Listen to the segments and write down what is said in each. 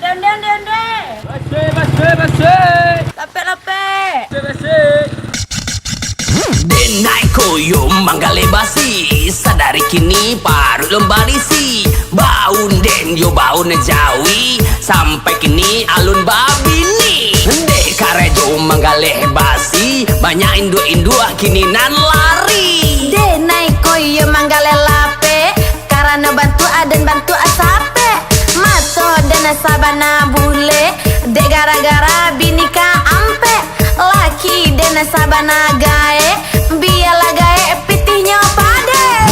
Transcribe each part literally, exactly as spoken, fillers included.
Onde, onde, onde. Basi, basi, basi. Lapek, lapek. Basi, basi. Denai koyo manggaleh basi, sadari kini paruik lun barisi. Baunden yo baun jawi, sampai kini alun babini. Dek karajo manggaleh basi, banyak induak-induak kini nan lari. Denai koyo manggaleh lapek, karano bantuak aden bantuak sapek. Mato den sabana bulek, dek gara-gara bini ka ampek. Laki den sabana gaek, bialah gaek pitihnyo padek.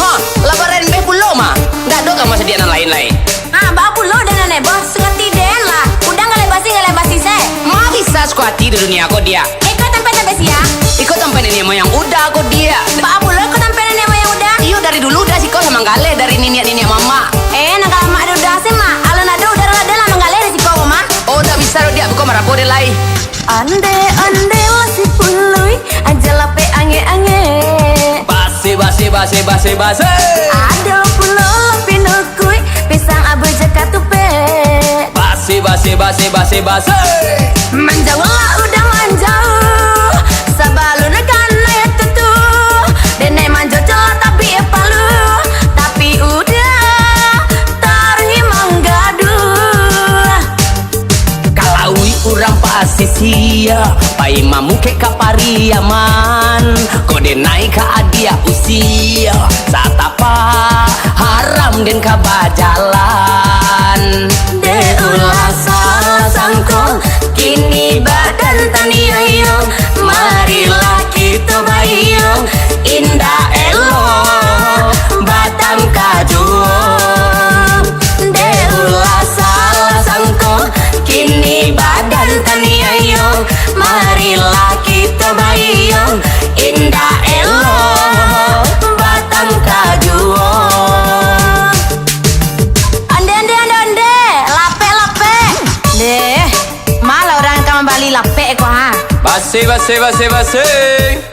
Ha, labaran beh pulo mah. Ndak ado ka masadiak nan lain lai. Ha, baa pulo den nan heboh, sukati den lah. Udang galeh basi, galeh basi se. Ma bisa sukati di dunia ko, Diak. Iko tampek-tampek sia? Iko tampek niniak moyang Uda ko, Diak. Baa pulo iko tampek niniak moyang Uda? Iyo, dari dulu Uda siko lah manggaleh dari niniak-niniak mamak. Eh, nan ka lamak di Uda se mah. Alun ado Uda lah den lah manggaleh di siko ko mah. Oh, ndak bisa doh, Diak, bukan marapo den lai. Onde, onde lah si Pului, aja lapek angek-angek. Basi, basi, basi, basi, basi. Ado pulo lah pinukuik, pisang abu je katupek. Basi, basi, basi, basi, basi. Manjauah lah Uda manjauah, sabalun kanai tutuah. Denai manjojol tapi palu, tapi Uda taruih manggaduah. Kalauik urang pasisia, pai mamukek ka Pariaman. Ko denai ka adiak usia, satapak haram den ka bajalan. Dek ulah salah sangko, kini badan taniayo. Marilah kito baiyong, indak elok batangka juo. Dek ulah salah sangko, kini badan taniayo. Marilah kito baiyong, indak elok batangka juo. Onde, onde, onde, onde, lapek, lapek. Deh, malah urang ka mambali lapek ko, ha? Basi, basi, basi, basi.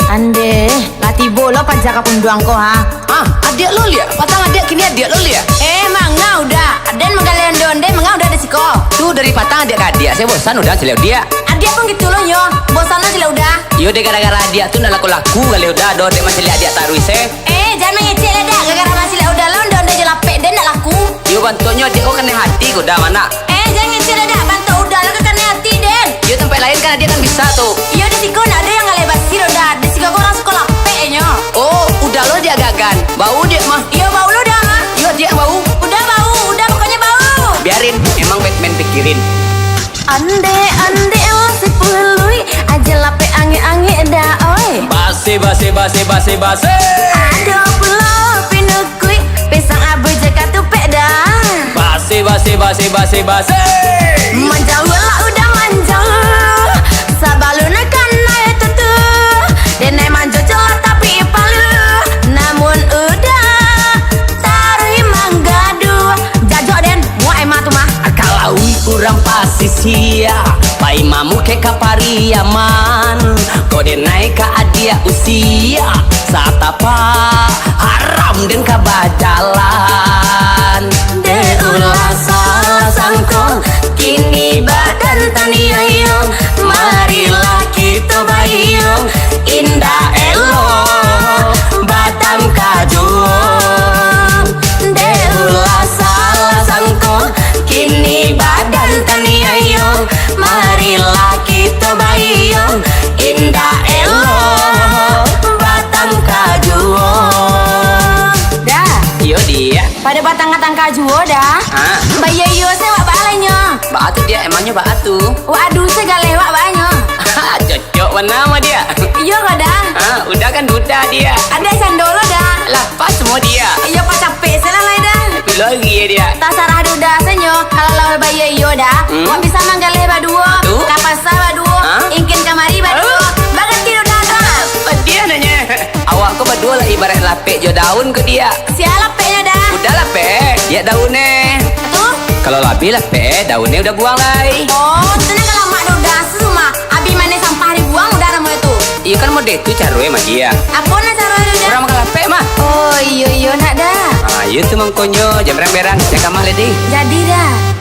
Andeh, lah tibo lo paja ka punduang ko, ha? Ah, adiak lo liak. Patang adiak, kini adiak lo liak. Eh, manga Uda. Aden manggaleh onde-onde, manga Uda di siko? Tu dari patang adiak ka adiak, se bosan Uda mancaliak adiak. Adiak pun gitu lo nyo, bosan lo mancaliak Uda. Iyo deh, gara-gara adiak tu ndak laku-laku galeh Uda doh, dek mancaliak adiak taruih se. Eh, jan mangecek lah, Dak. Gara-gara mancaliak Uda lo, onde-onde jo lapek den ndak laku. Iyo, bantuaknyo adiak ko kanai hati ko, Uda, mah. Eh, jan ngecek lah, Dak. Bantuak Uda lo ka kanai hati den. Iyo, tampek lain kan adiak kan bisa tu. Iyo, di siko ndak ado yang galeh basi doh, Dak. Di siko ko urang suko lapek nyo. Oh, Uda lo diagagan. Bau diak mah. Iyo, bau lo, Dak, mah. Iyo, adiak bau. Uda bau, Uda pokoknyo bau. Biarin, emang Batman pikirin. Andeh, andeh lah si Pului, aja lapek angek-angek dah, oi. Basi, basi, basi, basi, basi. Ado pulo pinukuik, pisang abu je katupek dah. Basi, basi, basi, basi, basi. Manjauah lah Uda manjauah, sabalun kanai tutuah. Denai manjojol tapi palu, namun Uda taruih manggaduah. Jajok den, muak emang tu mah. Kalauik urang pasisia, pai mamukek ka Pariaman. Ko denai ka adiak usia, satapak haram den ka bajalan. Dek ulah salah sangko, kini badan taniayo. Marilah kito baiyong, indak elok batangka juo. Dek ulah salah sangko, kini badan taniayo. Marilah kito baiyong, indak elok batangka juo. Dah. Iyo, diak. Pado batangka-tangka juo dah. Ah. Baiyo-iyo se wak baa lai nyo. Baa tu diak, emangnyo baa tu? Wak adu se galeh wak baa nyo. Cocok bana mah diak. Iyo ko dah. Ah, Uda kan duda diak. Ado sando lo dah. Lah, pas semua diak. Iyo, pas capek se lah lai dah. Lari ya diak. Tasarah Uda se nyo. Kalau lah baiyo-iyo dah, hmm, wak bisa manggaleh baduo. Tu? Ka pasa baduo. Hah? Ingkin kamari baduo. Hah? Baganti Uda dah. Padiah nanya. Awak ko baduo lah ibarat lapek jo daun ko diak. Sia lapeknyo dah? Uda lapek, diak daunnyo. Tu? Kalau lah abih lapek, daunnyo Uda buang lai. Oh, tu nan ka lamak dah Uda se mah. Abih maneh sampah dibuang Uda namonyo tu. Iyo kan model tu caronyo mah diak. Apo nan caro Uda? Urang makan lapek mah. Oh, iyo, iyo, nak dah. Ah, iyo tu mangkonyo, jan berang-berang, sia kamah lai deh. Jadi dah.